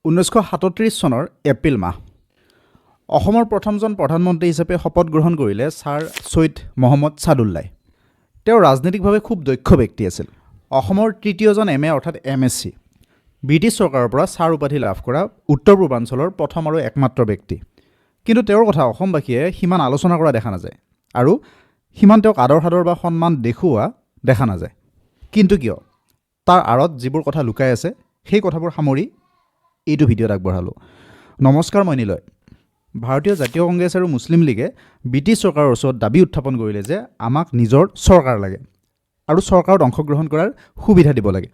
1937 চনৰ এপ্ৰিল মাহ অসমৰ প্ৰথমজন প্ৰধানমন্ত্ৰী হিচাপে শপত গ্ৰহণ কৰিলে ছাৰ ছৈয়দ মহম্মদ ছাদুল্লাই। তেওঁ ৰাজনৈতিকভাৱে খুব দক্ষ ব্যক্তি আছিল। অসমৰ তৃতীয়জন এম এ অৰ্থাৎ এম এছ চি, ব্ৰিটিছ চৰকাৰৰ পৰা ছাৰ উপাধি লাভ কৰা উত্তৰ পূৰ্বাঞ্চলৰ প্ৰথম আৰু একমাত্ৰ ব্যক্তি। কিন্তু তেওঁৰ কথা অসমবাসীয়ে সিমান আলোচনা কৰা দেখা নাযায় আৰু সিমান তেওঁক আদৰ সাদৰ বা সন্মান দেখুওৱা দেখা নাযায়। কিন্তু কিয়? তাৰ আঁৰত যিবোৰ কথা লুকাই আছে, সেই কথাবোৰ সামৰি এইটো ভিডিঅ'ত আগবঢ়ালোঁ। নমস্কাৰ, মই নিলয়। ভাৰতীয় জাতীয় কংগ্ৰেছ আৰু মুছলিম লীগে ব্ৰিটিছ চৰকাৰৰ ওচৰত দাবী উত্থাপন কৰিলে যে আমাক নিজৰ চৰকাৰ লাগে আৰু চৰকাৰত অংশগ্ৰহণ কৰাৰ সুবিধা দিব লাগে।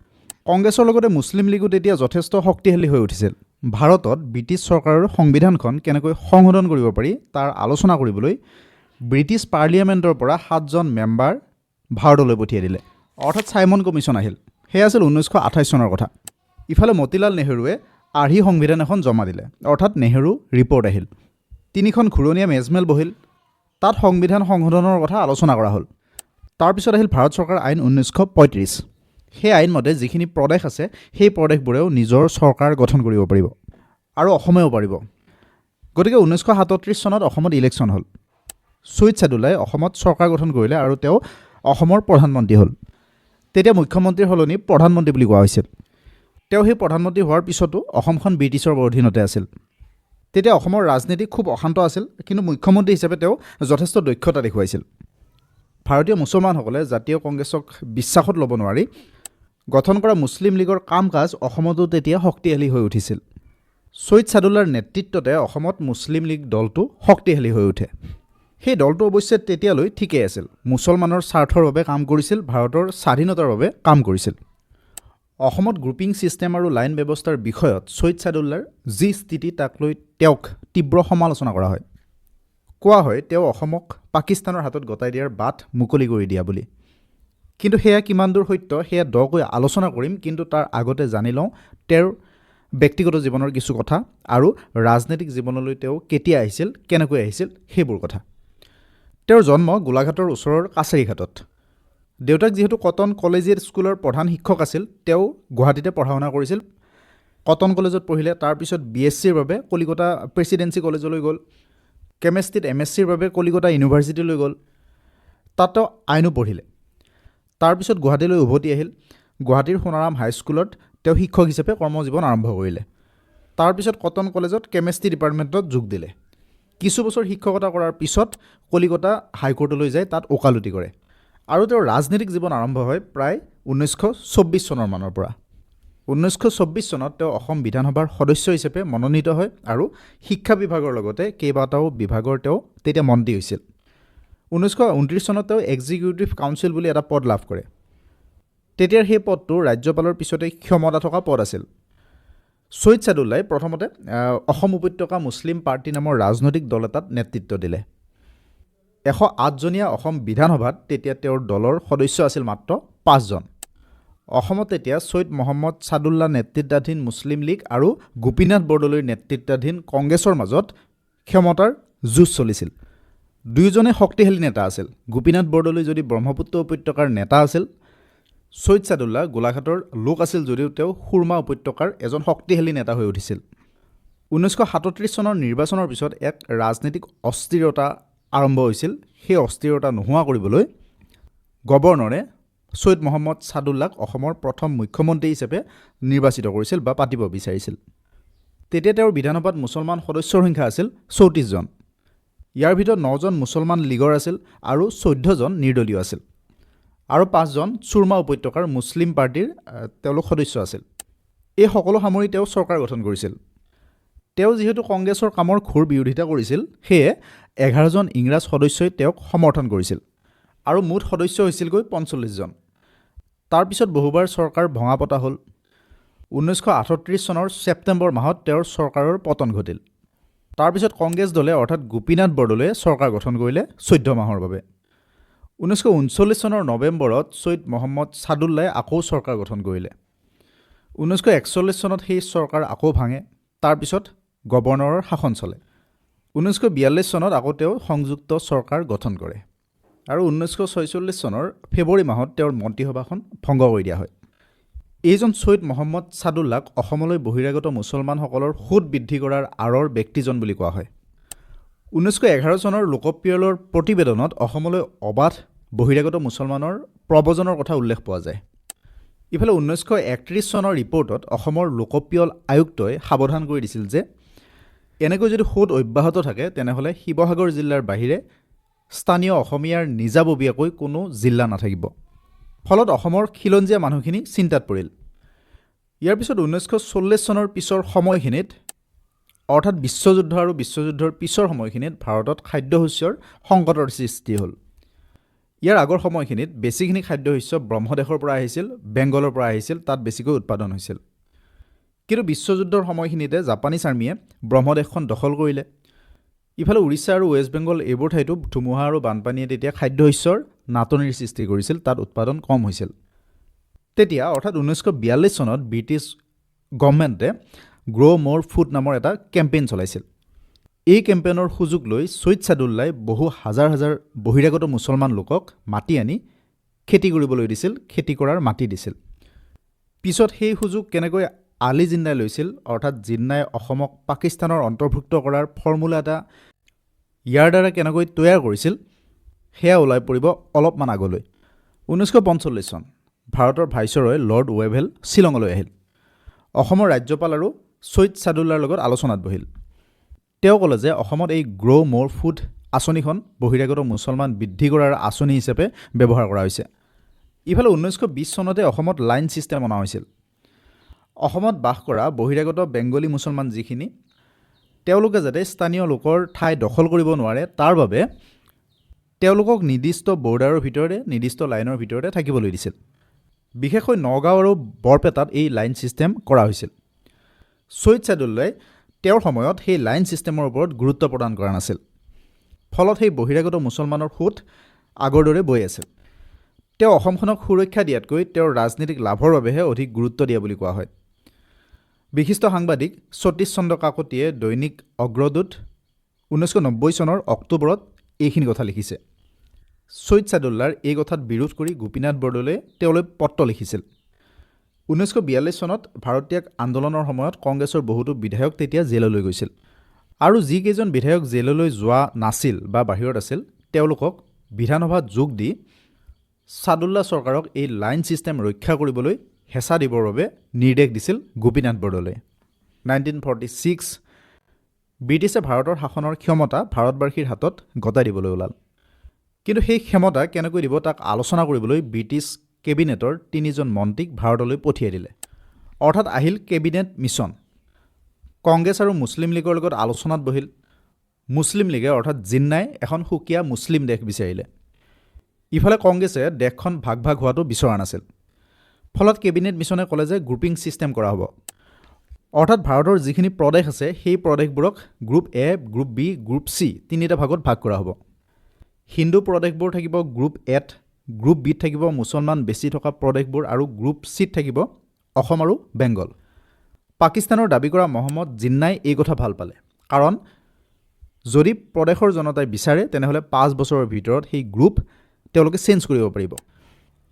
কংগ্ৰেছৰ লগতে মুছলিম লীগো তেতিয়া যথেষ্ট শক্তিশালী হৈ উঠিছিল। ভাৰতত ব্ৰিটিছ চৰকাৰৰ সংবিধানখন কেনেকৈ সংশোধন কৰিব পাৰি, তাৰ আলোচনা কৰিবলৈ ব্ৰিটিছ পাৰ্লিয়ামেণ্টৰ পৰা 7জন মেম্বাৰ ভাৰতলৈ পঠিয়াই দিলে, অৰ্থাৎ চাইমন কমিশ্যন আহিল। সেয়া আছিল 1928 চনৰ কথা। ইফালে মতিলাল নেহৰুৱে আৰ্হি সংবিধান এখন জমা দিলে, অৰ্থাৎ নেহৰু ৰিপৰ্ট আহিল। তিনিখন ঘূৰণীয়া মেজমেল বহিল, তাত সংবিধান সংশোধনৰ কথা আলোচনা কৰা হ'ল। তাৰপিছত আহিল ভাৰত চৰকাৰ আইন 1935। সেই আইনমতে যিখিনি প্ৰদেশ আছে, সেই প্ৰদেশবোৰেও নিজৰ চৰকাৰ গঠন কৰিব পাৰিব আৰু অসমেও পাৰিব। গতিকে 1937 চনত অসমত ইলেকশ্যন হ'ল। ছৈয়দ ছাদুল্লাই অসমত চৰকাৰ গঠন কৰিলে আৰু তেওঁ অসমৰ প্ৰধানমন্ত্ৰী হ'ল। তেতিয়া মুখ্যমন্ত্ৰীৰ সলনি প্ৰধানমন্ত্ৰী বুলি কোৱা হৈছিল। তেওঁ সেই প্ৰধানমন্ত্ৰী হোৱাৰ পিছতো অসমখন ব্ৰিটিছৰ অধীনতে আছিল। তেতিয়া অসমৰ ৰাজনীতি খুব অশান্ত আছিল, কিন্তু মুখ্যমন্ত্ৰী হিচাপে তেওঁ যথেষ্ট দক্ষতা দেখুৱাইছিল। ভাৰতীয় মুছলমানসকলে জাতীয় কংগ্ৰেছক বিশ্বাসত ল'ব নোৱাৰি গঠন কৰা মুছলিম লীগৰ কাম কাজ অসমতো তেতিয়া শক্তিশালী হৈ উঠিছিল। ছৈয়দ ছাদুল্লাৰ নেতৃত্বতে অসমত মুছলিম লীগ দলটো শক্তিশালী হৈ উঠে। সেই দলটো অৱশ্যে তেতিয়ালৈ ঠিকেই আছিল, মুছলমানৰ স্বাৰ্থৰ বাবে কাম কৰিছিল, ভাৰতৰ স্বাধীনতাৰ বাবে কাম কৰিছিল। অসমত গ্ৰুপিং ছিষ্টেম আৰু লাইন ব্যৱস্থাৰ বিষয়ত ছৈয়দ ছাদুল্লাৰ যি স্থিতি, তাক লৈ তেওঁক তীব্ৰ সমালোচনা কৰা হয়। কোৱা হয়, তেওঁ অসমক পাকিস্তানৰ হাতত গতাই দিয়াৰ বাট মুকলি কৰি দিয়া বুলি। কিন্তু সেয়া কিমান দূৰ সত্য, সেয়া দকৈ আলোচনা কৰিম। কিন্তু তাৰ আগতে জানি লওঁ তেওঁৰ ব্যক্তিগত জীৱনৰ কিছু কথা আৰু ৰাজনৈতিক জীৱনলৈ তেওঁ কেতিয়া আহিছিল, কেনেকৈ আহিছিল, সেইবোৰ কথা। তেওঁৰ জন্ম গোলাঘাটৰ ওচৰৰ কাছাৰীঘাটত। দেউতাক যিহেতু কটন কলেজিয়েট স্কুলৰ প্ৰধান শিক্ষক আছিল, তেওঁ গুৱাহাটীতে পঢ়া শুনা কৰিছিল। কটন কলেজত পঢ়িলে। তাৰপিছত বি এছ চিৰ বাবে কলিকতা প্ৰেচিডেঞ্চি কলেজলৈ গ'ল। কেমেষ্ট্ৰিত এম এছ চিৰ বাবে কলিকতা ইউনিভাৰ্চিটিলৈ গ'ল। তাত তেওঁ আইনো পঢ়িলে। তাৰপিছত গুৱাহাটীলৈ উভতি আহিল। গুৱাহাটীৰ সোণাৰাম হাইস্কুলত তেওঁ শিক্ষক হিচাপে কৰ্মজীৱন আৰম্ভ কৰিলে। তাৰপিছত কটন কলেজত কেমেষ্ট্ৰি ডিপাৰ্টমেণ্টত যোগ দিলে। কিছু বছৰ শিক্ষকতা কৰাৰ পিছত কলিকতা হাইকোৰ্টলৈ যায়, তাত ওকালতি কৰে আৰু তেওঁৰ ৰাজনৈতিক জীৱন আৰম্ভ হয় প্ৰায় 1924 চনৰ মানৰ পৰা। 1924 চনত তেওঁ অসম বিধানসভাৰ সদস্য হিচাপে মনোনীত হয় আৰু শিক্ষা বিভাগৰ লগতে কেইবাটাও বিভাগৰ তেওঁ তেতিয়া মন্ত্ৰী হৈছিল। 1929 চনত তেওঁ এক্সিকিউটিভ কাউন্সিল বুলি এটা পদ লাভ কৰে। তেতিয়াৰ সেই পদটো ৰাজ্যপালৰ পিছতে ক্ষমতা থকা পদ আছিল। ছৈয়দ ছাদুল্লাই প্ৰথমতে অসম উপত্যকা মুছলিম পাৰ্টী নামৰ ৰাজনৈতিক দল এটাত নেতৃত্ব দিলে। 108জনীয়া অসম বিধানসভাত তেতিয়া তেওঁৰ দলৰ সদস্য আছিল মাত্ৰ 5জন। অসমত তেতিয়া ছৈয়দ মহম্মদ ছাদুল্লা নেতৃত্বাধীন মুছলিম লীগ আৰু গোপীনাথ বৰদলৈৰ নেতৃত্বাধীন কংগ্ৰেছৰ মাজত ক্ষমতাৰ যুঁজ চলিছিল। দুয়োজনে শক্তিশালী নেতা আছিল। গোপীনাথ বৰদলৈ যদি ব্ৰহ্মপুত্ৰ উপত্যকাৰ নেতা আছিল, ছৈয়দ ছাদুল্লা গোলাঘাটৰ লোক আছিল যদিও তেওঁ সুৰমা উপত্যকাৰ এজন শক্তিশালী নেতা হৈ উঠিছিল। 1937 চনৰ নিৰ্বাচনৰ পিছত এক ৰাজনৈতিক অস্থিৰতা আৰম্ভ হৈছিল। সেই অস্থিৰতা নোহোৱা কৰিবলৈ গৱৰ্ণৰে ছৈয়দ মহম্মদ ছাদুল্লাক অসমৰ প্ৰথম মুখ্যমন্ত্ৰী হিচাপে নিৰ্বাচিত কৰিছিল বা পাতিব বিচাৰিছিল। তেতিয়া তেওঁৰ বিধানসভাত মুছলমান সদস্যৰ সংখ্যা আছিল 34জন। ইয়াৰ ভিতৰত 9জন মুছলমান লীগৰ আছিল আৰু 14জন নিৰ্দলীয় আছিল আৰু 5জন চুৰমা উপত্যকাৰ মুছলিম পাৰ্টীৰ তেওঁলোক সদস্য আছিল। এই সকলো সামৰি তেওঁ চৰকাৰ গঠন কৰিছিল। তেওঁ যিহেতু কংগ্ৰেছৰ কামৰ ঘোৰ বিৰোধিতা কৰিছিল, সেয়ে 11জন ইংৰাজ সদস্যই তেওঁক সমৰ্থন কৰিছিল আৰু মুঠ সদস্য হৈছিলগৈ 45জন। তাৰপিছত বহুবাৰ চৰকাৰ ভঙা পতা হ'ল। 1938 চনৰ ছেপ্টেম্বৰ মাহত তেওঁৰ চৰকাৰৰ পতন ঘটিল। তাৰপিছত কংগ্ৰেছ দলে অৰ্থাৎ গোপীনাথ বৰদলৈয়ে চৰকাৰ গঠন কৰিলে 14 মাহৰ বাবে। 1939 চনৰ নৱেম্বৰত ছৈয়দ মহম্মদ ছাদুল্লাই আকৌ চৰকাৰ গঠন কৰিলে। 1941 চনত সেই চৰকাৰ আকৌ ভাঙে। তাৰপিছত গৱৰ্ণৰৰ শাসন চলে। 1942 চনত আকৌ তেওঁ সংযুক্ত চৰকাৰ গঠন কৰে আৰু 1946 চনৰ ফেব্ৰুৱাৰী মাহত তেওঁৰ মন্ত্ৰীসভাখন ভংগ কৰি দিয়া হয়। এইজন ছৈয়দ মহম্মদ ছাদুল্লাক অসমলৈ বহিৰাগত মুছলমানসকলৰ সোঁত বৃদ্ধি কৰাৰ আঁৰৰ ব্যক্তিজন বুলি কোৱা হয়। 1911 চনৰ লোকপিয়লৰ প্ৰতিবেদনত অসমলৈ অবাধ বহিৰাগত মুছলমানৰ প্ৰব্ৰজনৰ কথা উল্লেখ পোৱা যায়। ইফালে 1931 চনৰ ৰিপৰ্টত অসমৰ লোকপিয়ল আয়ুক্তই সাৱধান কৰি দিছিল যে এনেকৈ যদি সোঁত অব্যাহত থাকে, তেনেহ'লে শিৱসাগৰ জিলাৰ বাহিৰে স্থানীয় অসমীয়াৰ নিজাববীয়াকৈ কোনো জিলা নাথাকিব। ফলত অসমৰ খিলঞ্জীয়া মানুহখিনি চিন্তাত পৰিল। ইয়াৰ পিছত 1940 চনৰ পিছৰ সময়খিনিত, অৰ্থাৎ বিশ্বযুদ্ধ আৰু বিশ্বযুদ্ধৰ পিছৰ সময়খিনিত ভাৰতত খাদ্যশস্যৰ সংকটৰ সৃষ্টি হ'ল। ইয়াৰ আগৰ সময়খিনিত বেছিখিনি খাদ্যশস্য ব্ৰহ্মদেশৰ পৰা আহিছিল, বেংগলৰ পৰা আহিছিল, তাত বেছিকৈ উৎপাদন হৈছিল। কিন্তু বিশ্বযুদ্ধৰ সময়খিনিতে জাপানীজ আৰ্মীয়ে ব্ৰহ্মদেশখন দখল কৰিলে। ইফালে উৰিষ্যা আৰু ৱেষ্ট বেংগল এইবোৰ ঠাইতো ধুমুহা আৰু বানপানীয়ে তেতিয়া খাদ্যশস্যৰ নাটনিৰ সৃষ্টি কৰিছিল, তাত উৎপাদন কম হৈছিল। তেতিয়া অৰ্থাৎ 1942 চনত ব্ৰিটিছ গভৰ্ণমেণ্টে গ্ৰ' মোৰ ফুড নামৰ এটা কেম্পেইন চলাইছিল। এই কেম্পেইনৰ সুযোগ লৈ ছৈয়দ ছাদুল্লাই বহু হাজাৰ হাজাৰ বহিৰাগত মুছলমান লোকক মাতি আনি খেতি কৰিবলৈ দিছিল, খেতি কৰাৰ মাটি দিছিল। পিছত সেই সুযোগ কেনেকৈ আলী জিন্নাই লৈছিল, অৰ্থাৎ জিন্নাই অসমক পাকিস্তানৰ অন্তৰ্ভুক্ত কৰাৰ ফৰ্মুলা এটা ইয়াৰ দ্বাৰা কেনেকৈ তৈয়াৰ কৰিছিল, সেয়া ওলাই পৰিব অলপমান আগলৈ। 1945 চন ভাৰতৰ ভাইচৰয় লৰ্ড ৱেভেল শ্বিলঙলৈ আহিল। অসমৰ ৰাজ্যপাল আৰু ছৈয়দ ছাদুল্লাৰ লগত আলোচনাত বহিল। তেওঁ ক'লে যে অসমত এই গ্ৰ' মোৰ ফুড আঁচনিখন বহিৰাগত মুছলমান বৃদ্ধি কৰাৰ আঁচনি হিচাপে ব্যৱহাৰ কৰা হৈছে। ইফালে 1920 চনতে অসমত লাইন ছিষ্টেম অনা হৈছিল। অসমত বাস কৰা বহিৰাগত বেংগলী মুছলমান যিখিনি, তেওঁলোকে যাতে স্থানীয় লোকৰ ঠাই দখল কৰিব নোৱাৰে, তাৰ বাবে তেওঁলোকক নিৰ্দিষ্ট বৰ্ডাৰৰ ভিতৰতে, নিৰ্দিষ্ট লাইনৰ ভিতৰতে থাকিবলৈ দিছিল। বিশেষকৈ নগাঁও আৰু বৰপেটাত এই লাইন ছিষ্টেম কৰা হৈছিল। ছৈয়দ ছাদুল্লাই তেওঁৰ সময়ত সেই লাইন ছিষ্টেমৰ ওপৰত গুৰুত্ব প্ৰদান কৰা নাছিল। ফলত সেই বহিৰাগত মুছলমানৰ সোঁত আগৰ দৰে বৈ আছিল। তেওঁ অসমখনক সুৰক্ষা দিয়াতকৈ তেওঁৰ ৰাজনীতিক লাভৰ বাবেহে অধিক গুৰুত্ব দিয়া বুলি কোৱা হয়। বিশিষ্ট সাংবাদিক সতীশ চন্দ্ৰ কাকতিয়ে দৈনিক অগ্ৰদূত 1990 চনৰ অক্টোবৰত এইখিনি কথা লিখিছে। ছৈয়দ ছাদুল্লাৰ এই কথাত বিৰোধ কৰি গোপীনাথ বৰদলৈয়ে তেওঁলৈ পত্ৰ লিখিছিল। 1942 চনত ভাৰত ত্যাগ আন্দোলনৰ সময়ত কংগ্ৰেছৰ বহুতো বিধায়ক তেতিয়া জেললৈ গৈছিল আৰু যিকেইজন বিধায়ক জেললৈ যোৱা নাছিল বা বাহিৰত আছিল, তেওঁলোকক বিধানসভাত যোগ দি ছাদুল্লা চৰকাৰক এই লাইন ছিষ্টেম ৰক্ষা কৰিবলৈ হেঁচা দিবৰ বাবে নিৰ্দেশ দিছিল গোপীনাথ বৰদলৈয়ে। 1946 ব্ৰিটিছে ভাৰতৰ শাসনৰ ক্ষমতা ভাৰতবাসীৰ হাতত গতাই দিবলৈ ওলাল। কিন্তু সেই ক্ষমতা কেনেকৈ দিব তাক আলোচনা কৰিবলৈ ব্ৰিটিছ কেবিনেটৰ তিনিজন মন্ত্ৰীক ভাৰতলৈ পঠিয়াই দিলে। অৰ্থাৎ আহিল কেবিনেট মিছন। কংগ্ৰেছ আৰু মুছলিম লীগৰ লগত আলোচনাত বহিল। মুছলিম লীগে অৰ্থাৎ জিন্নাই এখন সুকীয়া মুছলিম দেশ বিচাৰিলে। ইফালে কংগ্ৰেছে দেশখন ভাগ ভাগ হোৱাটো বিচৰা নাছিল। ফলত কেবিনেট মিছনে ক'লে যে গ্ৰুপিং ছিষ্টেম কৰা হ'ব, অৰ্থাৎ ভাৰতৰ যিখিনি প্ৰদেশ আছে সেই প্ৰদেশবোৰক group A, group B, group C তিনিটা ভাগত ভাগ কৰা হ'ব। হিন্দু প্ৰদেশবোৰ থাকিব গ্ৰুপ এত, গ্ৰুপ বিত থাকিব মুছলমান বেছি থকা প্ৰদেশবোৰ আৰু গ্ৰুপ চিত থাকিব অসম আৰু বেংগল। পাকিস্তানৰ দাবী কৰা মহম্মদ জিন্নাই এই কথা ভাল পালে, কাৰণ যদি প্ৰদেশৰ জনতাই বিচাৰে তেনেহ'লে 5 বছৰৰ ভিতৰত সেই গ্ৰুপ তেওঁলোকে চেঞ্জ কৰিব পাৰিব।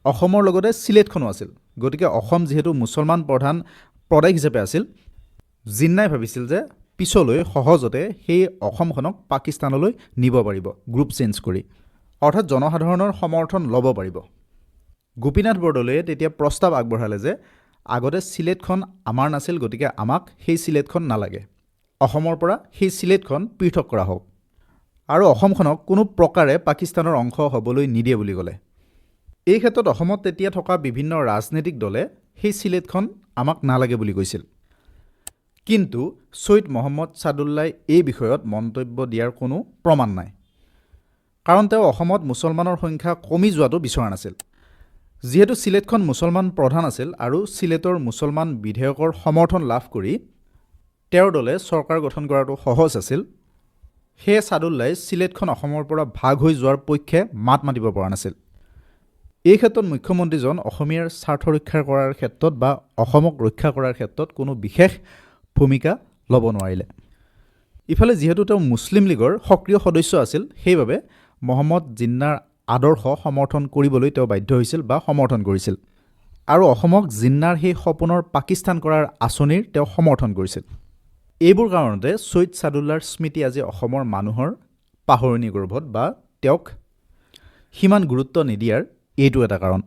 অসমৰ লগতে চিলেটখনো আছিল, গতিকে অসম যিহেতু মুছলমান প্ৰধান প্ৰদেশ হিচাপে আছিল, জিন্নাই ভাবিছিল যে পিছলৈ সহজতে সেই অসমখনক পাকিস্তানলৈ নিব পাৰিব গ্ৰুপ চেঞ্জ কৰি, অৰ্থাৎ জনসাধাৰণৰ সমৰ্থন ল'ব পাৰিব। গোপীনাথ বৰদলৈয়ে তেতিয়া প্ৰস্তাৱ আগবঢ়ালে যে আগতে চিলেটখন আমাৰ নাছিল, গতিকে আমাক সেই চিলেটখন নালাগে, অসমৰ পৰা সেই চিলেটখন পৃথক কৰা হওক আৰু অসমখনক কোনো প্ৰকাৰে পাকিস্তানৰ অংশ হ'বলৈ নিদিয়ে বুলি ক'লে। এই ক্ষেত্ৰত অসমত তেতিয়া থকা বিভিন্ন ৰাজনৈতিক দলে সেই চিলেটখন আমাক নালাগে বুলি কৈছিল। কিন্তু ছৈয়দ মহম্মদ ছাদুল্লাই এই বিষয়ত মন্তব্য দিয়াৰ কোনো প্ৰমাণ নাই, কাৰণ তেওঁ অসমত মুছলমানৰ সংখ্যা কমি যোৱাটো বিচৰা নাছিল। যিহেতু চিলেটখন মুছলমান প্ৰধান আছিল আৰু চিলেটৰ মুছলমান বিধেয়কৰ সমৰ্থন লাভ কৰি তেওঁৰ দলে চৰকাৰ গঠন কৰাটো সহজ আছিল, সেয়ে ছাদুল্লাই চিলেটখন অসমৰ পৰা ভাগ হৈ যোৱাৰ পক্ষে মাত মাতিব পৰা নাছিল। এই ক্ষেত্ৰত মুখ্যমন্ত্ৰীজন অসমীয়াৰ স্বাৰ্থ ৰক্ষা কৰাৰ ক্ষেত্ৰত বা অসমক ৰক্ষা কৰাৰ ক্ষেত্ৰত কোনো বিশেষ ভূমিকা ল'ব নোৱাৰিলে। ইফালে যিহেতু তেওঁ মুছলিম লীগৰ সক্ৰিয় সদস্য আছিল, সেইবাবে মহম্মদ জিন্নাৰ আদৰ্শ সমৰ্থন কৰিবলৈ তেওঁ বাধ্য হৈছিল বা সমৰ্থন কৰিছিল। আৰু অসমক জিন্নাৰ সেই সপোনৰ পাকিস্তান কৰাৰ আঁচনিৰ তেওঁ সমৰ্থন কৰিছিল। এইবোৰ কাৰণতে ছৈয়দ ছাদুল্লাৰ স্মৃতি আজি অসমৰ মানুহৰ পাহৰণি গৰ্ভত বা তেওঁক সিমান গুৰুত্ব নিদিয়াৰ এইটো এটা কাৰণ।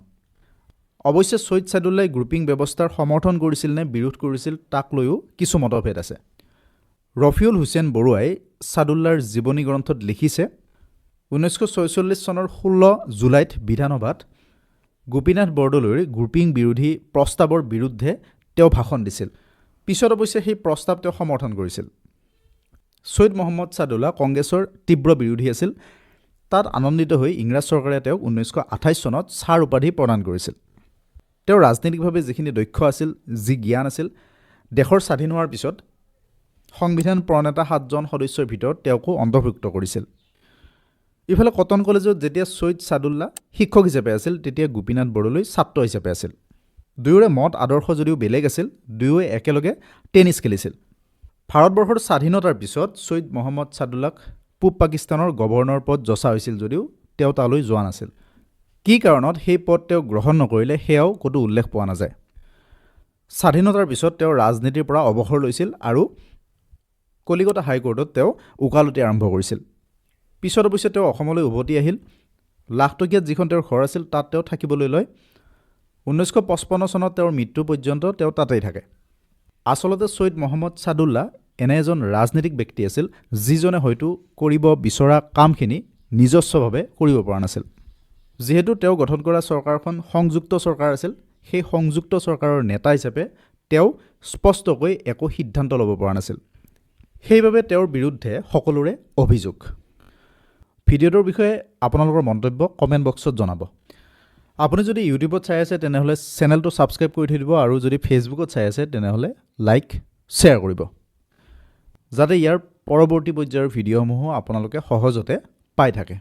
অৱশ্যে ছৈয়দ ছাদুল্লাই গ্ৰুপিং ব্যৱস্থাৰ সমৰ্থন কৰিছিল নে বিৰোধ কৰিছিল তাক লৈও কিছু মতভেদ আছে। ৰফিউল হুছেইন বৰুৱাই ছাদুল্লাৰ জীৱনী গ্ৰন্থত লিখিছে, 1946 চনৰ 16 জুলাইত বিধানসভাত গোপীনাথ বৰদলৈৰ গ্ৰুপিং বিৰোধী প্ৰস্তাৱৰ বিৰুদ্ধে তেওঁ ভাষণ দিছিল। পিছত অৱশ্যে সেই প্ৰস্তাৱ তেওঁ সমৰ্থন কৰিছিল। ছৈয়দ মহম্মদ ছাদুল্লা কংগ্ৰেছৰ তীব্ৰ বিৰোধী আছিল। তাত আনন্দিত হৈ ইংৰাজ চৰকাৰে তেওঁক 1928 চনত ছাৰ উপাধি প্ৰদান কৰিছিল। তেওঁ ৰাজনৈতিকভাৱে যিখিনি দক্ষ আছিল, যি জ্ঞান আছিল, দেশৰ স্বাধীন হোৱাৰ পিছত সংবিধান প্ৰণেতা 7জন সদস্যৰ ভিতৰত তেওঁকো অন্তৰ্ভুক্ত কৰিছিল। ইফালে কটন কলেজত যেতিয়া ছৈয়দ ছাদুল্লা শিক্ষক হিচাপে আছিল, তেতিয়া গোপীনাথ বৰদলৈ ছাত্ৰ হিচাপে আছিল। দুয়োৰে মত আদৰ্শ যদিও বেলেগ আছিল, দুয়োৱে একেলগে টেনিছ খেলিছিল। ভাৰতবৰ্ষৰ স্বাধীনতাৰ পিছত ছৈয়দ মহম্মদ ছাদুল্লাক পূব পাকিস্তানৰ গভৰ্ণৰ পদ যচা হৈছিল যদিও তেওঁ তালৈ যোৱা নাছিল। কি কাৰণত সেই পদ তেওঁ গ্ৰহণ নকৰিলে সেয়াও ক'তো উল্লেখ পোৱা নাযায়। স্বাধীনতাৰ পিছত তেওঁ ৰাজনীতিৰ পৰা অৱসৰ লৈছিল আৰু কলিকতা হাইকোৰ্টত তেওঁ ওকালতি আৰম্ভ কৰিছিল। পিছত অৱশ্যে তেওঁ অসমলৈ উভতি আহিল। লাখটকীয়াত যিখন তেওঁৰ ঘৰ আছিল তাত তেওঁ থাকিবলৈ লয়। 1955 চনত তেওঁৰ মৃত্যু পৰ্যন্ত তেওঁ তাতেই থাকে। আচলতে ছৈয়দ মহম্মদ ছাদুল্লা এনে এজন ৰাজনীতিক ব্যক্তি আছিল যিজনে হয়তো কৰিব বিচৰা কামখিনি নিজস্বভাৱে কৰিব পৰা নাছিল। যিহেতু তেওঁ গঠন কৰা চৰকাৰখন সংযুক্ত চৰকাৰ আছিল, সেই সংযুক্ত চৰকাৰৰ নেতা হিচাপে তেওঁ স্পষ্টকৈ একো সিদ্ধান্ত ল'ব পৰা নাছিল। সেইবাবে তেওঁৰ বিৰুদ্ধে সকলোৰে অভিযোগ। ভিডিঅ'টোৰ বিষয়ে আপোনালোকৰ মন্তব্য কমেণ্ট বক্সত জনাব। আপুনি যদি ইউটিউবত চাই আছে তেনেহ'লে চেনেলটো ছাবস্ক্ৰাইব কৰি থৈ দিব আৰু যদি ফেচবুকত চাই আছে তেনেহ'লে লাইক, শ্বেয়াৰ কৰিব, যাতে ইয়াৰ পৰৱৰ্তী পৰ্যায়ৰ ভিডিঅ'সমূহো আপোনালোকে সহজতে পাই থাকে।